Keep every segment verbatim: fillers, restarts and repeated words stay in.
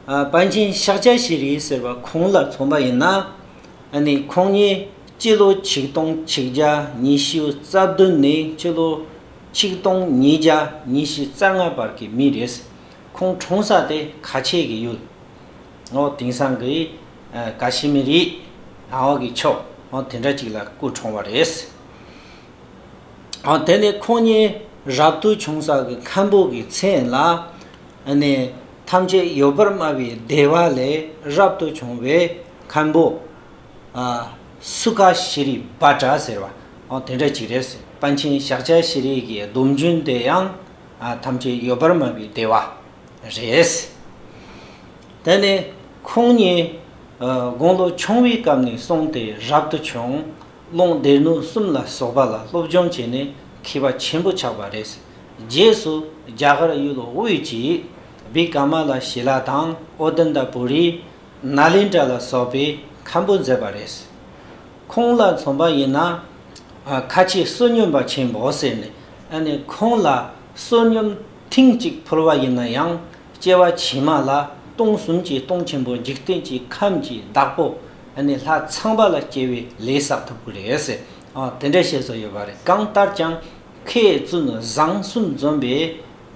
ཨ། པཎ་ཆེན་ཤཱཀྱ་ཤྲཱི་ཟེར་བ་ཁོང་ལ་མཚོན་པ་ཡིན་ན། ཨ་ནི་ཁོང་ཉིད་སྤྱི་ལོ་ཆིག་སྟོང་ཆིག་བརྒྱ་ཉི་ཤུ་རྩ་བདུན་ནས་སྤྱི་ལོ་ཆིག་སྟོང་ཉིས་བརྒྱ་ཉི་ཤུ་རྩ་ལྔ་བར་གྱི་མི་རེད། ཁོང་འཁྲུངས་ས་དེ་ཁ་ཆེ་གི་ཡུལ། འོ། དེང་སང་གི་ཨ་ཀ་ཤི་མིར་ཡི་འོག་གི་ཕྱོགས། འོ། དེ་འདྲ་ཅིག་ལ་སྐུ་འཁྲུངས་པ་རེད། ཨ། དེ་ནས་ཁོང་ཉིད་རབ་ཏུ་བྱུང་ས་གི་མཁན་པོ་གི་མཚན་ལ། ཨ་ནི་ཐམས་ཅད་ཡོད་པར་སྨྲ་བའི་བདེ་བ་ལས་རབ་ཏུ་བྱུང་བའི་མཁན་པོ། ཨ། སུ་ཁ་ཤྲཱི་བྷ་དྲ་ཟེར་བ། ཨ། དེ་འདྲ་ཅིག་རེད། པཎ་ཆེན་ཤཱཀྱ་ཤྲཱི་གི་སྡོམ་རྒྱུན་དེ་ཡང་། ཨ། ཐམས་ཅད་ཡོད་པར་སྨྲ་བའི་བདེ་བ་རེད། དེ་ནས་ཁོང་ཉིད། ཨ། དགུང་ལོ་ཆུང་བའི་སྐབས་ནས་བཟུང་སྟེ་རབ་ཏུ་བྱུང་། ལུང་སྡེ་སྣོད་གསུམ་ལ་སོགས་པ་ལ་སློབ་སྦྱོང་བྱས་ནས་མཁས་པ་ཆེན་པོ་ཆགས་པ་རེད། རྗེས་སུ་རྒྱ་གར་ཡུལ་དབུས་ཀྱི་བི་ཀ་མ་ལ་ཤི་ལ་དང་ཨོ་དན་ད་པུ་རི། ནཱ་ལེནྡྲ་ལ་སོགས་པའི་མཁན་པོ་མཛད་པ་རེད། ཁོང་ལ་མཚོན་པ་ཡིན་ན། ཨ། ཁ་ཆེ་བསོད་སྙོམས་པ་ཆེན་པོ་ཟེར་ནས། ཨ་ནི་ཁོང་ལ་བསོད་སྙོམས་ཐེངས་གཅིག་ཕུལ་བ་ཡིན་ན་ཡང་སྐྱེ་བ་ཕྱི་མ་ལ་སྟོང་གསུམ་གྱི་སྟོང་ཆེན་པོ་འཇིག་རྟེན་གྱི་ཁམས་ཀྱི་བདག་པོ། ཨ་ནི་ལྷ་ཚངས་པ་ལ་སྐྱེ་བའི་ལས་བསགས་ཐུབ་ཀྱི་རེད་ཟེར། ཨ། དེ་འདྲ་བཤད་སྲོལ་ཡོད་པ་རེད། གང་ལྟར་ཀྱང་མཁས་བཙུན་བཟང་གསུམ་འཛོམས་པའི་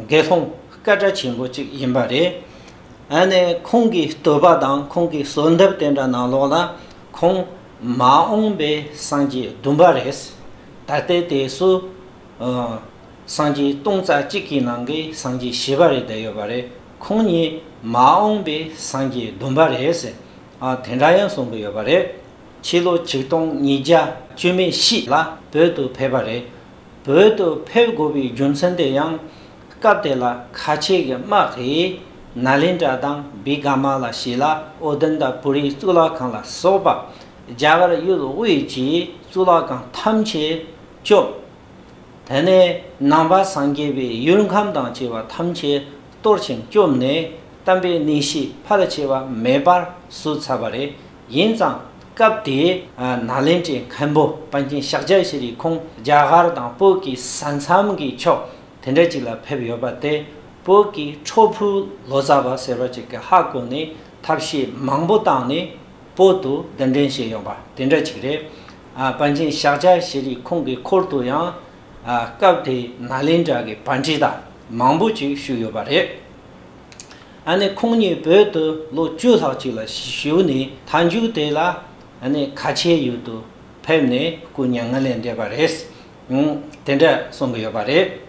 དགེ་སློང་སྐད་གྲགས་ཆེན་པོ་གཅིག་ཡིན་པ་རེད། ཨ་ནི་ཁོང་གི་བསྟོད་པ་དང་ཁོང་གི་གསོལ་འདེབས་དེ་འདྲ་ནང་ལོགས་ལ། ཁོང་མ་འོངས་པའི་སངས་རྒྱས་བདུན་པ་རེད། ད་ལྟའི་དུས་སུ། ཨ། སངས་རྒྱས་སྟོང་རྩ་གཅིག་གི་ནང་གི་སངས་རྒྱས་བཞི་པ་རེད་བསྡད་ཡོད་པ་རེད། ཁོང་ཉིད་མ་འོངས་པའི་སངས་རྒྱས་བདུན་པ་རེད་ཟེར། ཨ། དེ་འདྲ་ཡང་གསུང་གི་ཡོད་པ་རེད། ཕྱི་ལོ་ཆིག་སྟོང་ཉིས་བརྒྱ་བཅུ་མེད་བཞི་ལ་བོད་དུ་ཕེབས་པ་རེད། བོད་དུ་ཕེབས་དགོས་པའི་རྒྱུ་མཚན་དེ་ཡང་། སྐབས་དེ་ལ་ཁ་ཆེ་གི་དམག་གིས་ནཱ་ལེནྡྲ་དང་བི་ཀ་མ་ལ་ཤི་ལ་ཨོ་དན་ད་པུ་རི་གཙུག་ལག་ཁང་ལ་སོགས་པ་རྒྱ་གར་ཡུལ་དབུས་ཀྱི་གཙུག་ལག་ཁང་ཐམས་ཅད་བཅོམ། དེ་ནས་ནང་པ་སངས་རྒྱས་པའི་ཡུལ་ཁམས་དང་བཅས་པ་ཐམས་ཅད་གཏོར་ཞིང་བཅོམ་ནས་དམ་པའི་གནས་གཤིས་ཕལ་ཆེ་བ་མེད་པར་བཟོས་ཚར་བ་རེད། ཡིན་ཙང་སྐབས་དེའི་ནཱ་ལེནྡྲའི་མཁན་པོ་པཎ་ཆེན་ཤཱཀྱ་ཤྲཱི་ཁོང་རྒྱ་གར་དང་བོད་ཀྱི་ས་མཚམས་ཀྱི་ཕྱོགས་དེ་འདྲ་ཅིག་ལ་ཕེབས་ཡོད་པ་དེ། བོད་ཀྱི་ཁྲོ་ཕུ་ལོ་ཙཱ་བ་ཟེར་བ་ཅིག་གིས་ཧ་གོ་ནས་ཐབས་ཤེས་མང་པོ་བཏང་ནས། བོད་དུ་གདན་འདྲེན་བྱས་ཡོང་བ་དེ་འདྲ་ཅིག་རེད། ཨ། པཎ་ཆེན་ཤཱཀྱ་ཤྲཱི་ཁོང་གི་འཁོར་དུ་ཡང་། ཨ། སྐབས་དེའི་ནཱ་ལེནྡྲ་གི་པཎྜི་ཏ་མང་པོ་ཅིག་བཞུགས་ཡོད་པ་རེད། ཨ་ནི་ཁོང་ཉིད་བོད་དུ་ལོ་བཅུ་ལྷག་ཅིག་ལ་བཞུགས་ནས། མཐའ་མཇུག་དེ་ལ་ཨ་ནི་ཁ་ཆེའི་ཡུལ་དུ་ཕེབས་ནས་སྐུ་མྱ་ངན་ལས་འདས་པ་རེད། ཨང་། དེ་འདྲ་གསུང་གི་ཡོད་པ་རེད།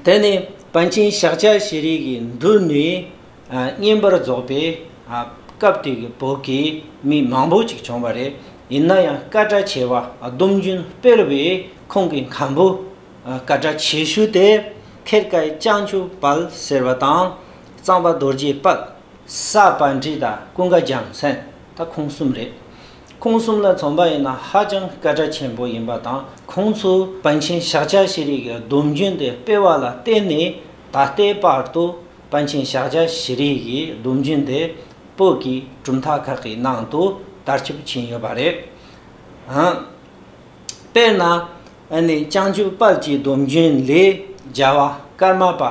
དེ་ནས་པཎ་ཆེན་ཤཱཀྱ་ཤྲཱི་གི་མདུན་ནས། ཨ། བསྙེན་པར་རྫོགས་པའི། ཨ། སྐབས་དེ་གི་བོད་ཀྱི་མི་མང་པོ་ཅིག་བྱུང་བ་རེད། ཡིན་ན་ཡང་སྐད་གྲགས་ཆེ་བ་སྡོམ་རྒྱུན་སྤེལ་བའི་ཁོང་གི་མཁན་པོ། ཨ། སྐད་གྲགས་ཆེ་ཤོས་དེ་ཁེར་ཀའི་བྱང་ཆུབ་དཔལ་ཟེར་བ་དང་། གཙང་པ་རྡོ་རྗེ་དཔལ། ས་པཎྜི་ཏ། ཀུན་དགའ་རྒྱལ་མཚན། ད་ཁོང་གསུམ་རེད། ཁོང་གསུམ་ལ་མཚོན་པ་ཡིན་ན་ཧ་ཅང་སྐད་གྲགས་ཆེན་པོ་ཡིན་པ་དང་། ཁོང་ཚོས་པཎ་ཆེན་ཤཱཀྱ་ཤྲཱི་གི་སྡོམ་རྒྱུན་དེ་སྤེལ་བ་ལ་བརྟེན་ནས་ད་ལྟའི་བར་དུ་པཎ་ཆེན་ཤཱཀྱ་ཤྲཱི་གི་སྡོམ་རྒྱུན་དེ་བོད་ཀྱི་གྲུབ་མཐའ་ཁག་གི་ནང་དུ་དར་ཁྱབ་ཕྱིན་ཡོད་པ་རེད། ཨང་། དཔེར་ན། ཨ་ནི་བྱང་ཆུབ་དཔལ་གྱི་སྡོམ་རྒྱུན་ལས་རྒྱལ་བ་ཀརྨ་པ་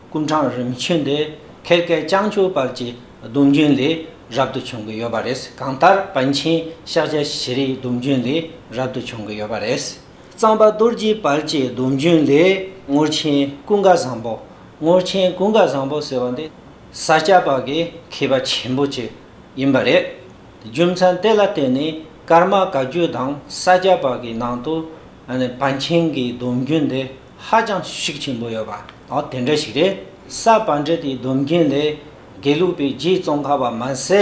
སྐུ་ཕྲེང་རིམ་བྱོན་དེ་ཁེར་ཀའི་བྱང་ཆུབ་དཔལ་གྱི་སྡོམ་རྒྱུན་ལས་རབ་ཏུ་བྱུང་གི་ཡོད་པ་རེད། གང་ལྟར་པཎ་ཆེན་ཤཱཀྱ་ཤྲཱིའི་སྡོམ་རྒྱུན་ལས་རབ་ཏུ་བྱུང་གི་ཡོད་པ་རེད། གཙང་པ་རྡོ་རྗེ་དཔལ་གྱི་སྡོམ་རྒྱུན་ལས་རྔོག་ཆེན་ཀུན་དགའ་བཟང་པོ། རྔོག་ཆེན་ཀུན་དགའ་བཟང་པོ་ཟེར་བ་འདི་ས་སྐྱ་པ་གི་མཁས་པ་ཆེན་པོ་ཅིག་ཡིན་པ་རེད། རྒྱུ་མཚན་དེ་ལ་བརྟེན་ནས་ཀརྨ་བཀའ་བརྒྱུད་དང་ས་སྐྱ་པ་གི་ནང་དུ་ཨ་ནི་པཎ་ཆེན་གྱི་སྡོམ་རྒྱུན་དེ་ཧ་ཅང་ཤུགས་ཆེན་པོ་ཡོད་པ། འོ་དེ་འདྲ་ཞིག་རེད། ས་པཎྜི་ཏའི་སྡོམ་རྒྱུན་ལས་དགེ་ལུགས་པའི་རྗེ་ཙོང་ཁ་པ་མ་ཟད་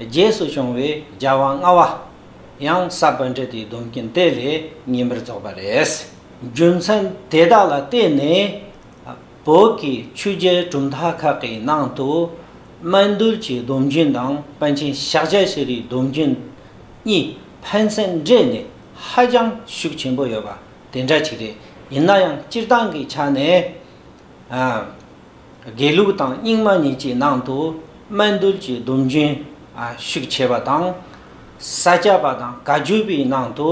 རྗེས་སུ་བྱུང་བའི་རྒྱལ་བ་ལྔ་པ་ཡང་ས་པཎྜི་ཏའི་སྡོམ་རྒྱུན་དེ་ལས་བསྙེན་པར་རྫོགས་པ་རེད། རྒྱུ་མཚན་དེ་དག་ལ་བརྟེན་ནས། བོད་ཀྱི་ཆོས་བརྒྱུད་གྲུབ་མཐའ་ཁག་གི་ནང་དུ་སྨན་འདུལ་གྱི་སྡོམ་རྒྱུན་དང་པཎ་ཆེན་ཤཱཀྱ་ཤྲཱིའི་སྡོམ་རྒྱུན་གཉིས་ཕན་ཚུན་འདྲེས་ནས་ཧ་ཅང་ཤུགས་ཆེན་པོ་ཡོད་པ་དེ་འདྲ་ཅིག་རེད། ཡིན་ན་ཡང་སྤྱིར་བཏང་གི་ཆ་ནས། ཨ། དགེ་ལུགས་དང་རྙིང་མ་གཉིས་ཀྱི་ནང་དུ་སྨན་འདུལ་གྱི་སྡོམ་རྒྱུན་ཨ་ཤུགས་ཆེ་བ་དང་། ས་སྐྱ་པ་དང་བཀའ་བརྒྱུད་པའི་ནང་དུ་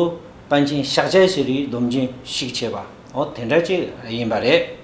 པཎ་ཆེན་ཤཱཀྱ་ཤྲཱིའི་སྡོམ་རྒྱུན་ཤུགས་ཆེ་བ། འོ་དེ་འདྲ་ཅིག་ཡིན་པ་རེད།